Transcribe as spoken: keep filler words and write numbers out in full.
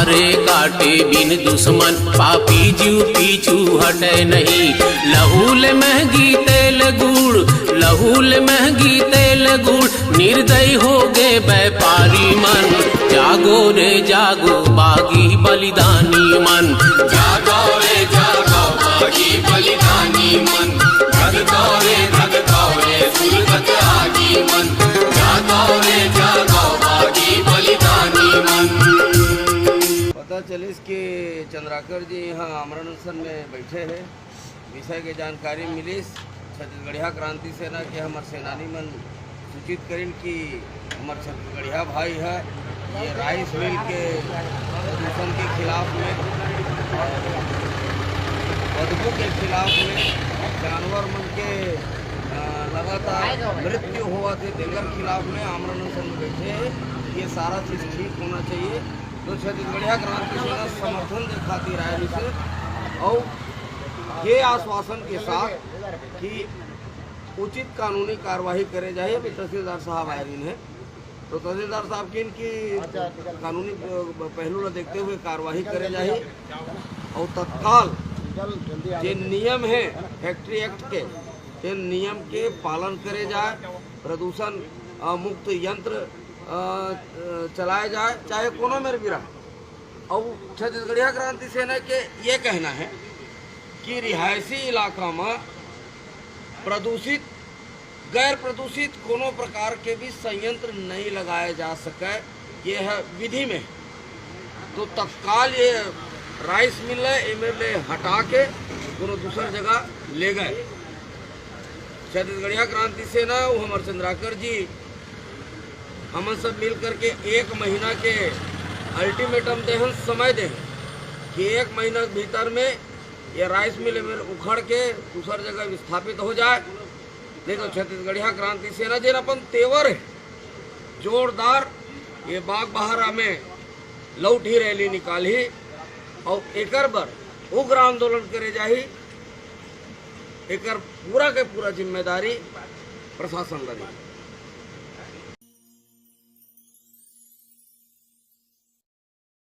रे काटे बिन दुश्मन, पापी जीव पीछू हटे नहीं। लहू ले महंगी तेल गुड़, लहू ले महंगी तेल गुड़, निर्दयी हो गे व्यापारी मन। जागो रे जागो बागी बलिदानी मन। जागो रे जागो बागी बलिदानी मन। धगतो रे धगतो रे सुलगत आगी मन। जागो रे जागो बागी बलिदानी मन। पता चलिस कि चंद्राकर जी यहाँ आमरण अनशन में बैठे हैं। विषय के जानकारी मिलिस। छत्तीसगढ़िया क्रांति सेना के हमर सेनानी मन सूचित करिन कि हमर छत्तीसगढ़िया भाई है, ये राइस मिल के प्रदूषण के खिलाफ में और बदबू के खिलाफ में, जानवर मन के, अ, लगातार मृत्यु होवत हे, तेकर खिलाफ में आमरण अनशन में बैठे हैं। ये सारा चीज ठीक होना चाहिए। तो छत्तीसगढ़िया क्रांति सेना समर्थन दे खातिर आए रिहिसे और ये आश्वासन के साथ कि उचित कानूनी कार्यवाही करे जाही। अभी तहसीलदार साहब आए रहिन हे, तो तहसीलदार साहब किन कि कानूनी पहलू ला देखते हुए कार्यवाही करे जाही और तत्काल जे नियम है फैक्ट्री एक्ट के, ते नियम के पालन करे जाए, प्रदूषण, अ, मुक्त यंत्र, अ, अ, चलाए जाए, चाहे कोनो मेर भी रहे। और छत्तीसगढ़िया क्रांति सेना के ये कहना है कि रिहायशी इलाका में प्रदूषित, गैर प्रदूषित कोनो प्रकार के भी संयंत्र नहीं लगाए जा सके, ये है विधि में। तो तत्काल ये राइस मिल है, एमेर ले हटा के कोनो दूसर जगह ले गए। छत्तीसगढ़िया क्रांति सेना, वो हमर चंद्राकर जी, हमन सब मिल करके एक महीना के अल्टीमेटम देहन, समय देहन कि एक महीना के भीतर में ये राइस मिल एमेर उखड़ के दूसर जगह विस्थापित हो जाए, नहीं तो छत्तीसगढ़िया क्रांति सेना जेन अपन तेवर है जोरदार, ये बागबाहरा में लौटही रैली निकालही और एकर बर उग्र आंदोलन करे जाही। एकर पूरा के पूरा जिम्मेदारी प्रशासन ल रही।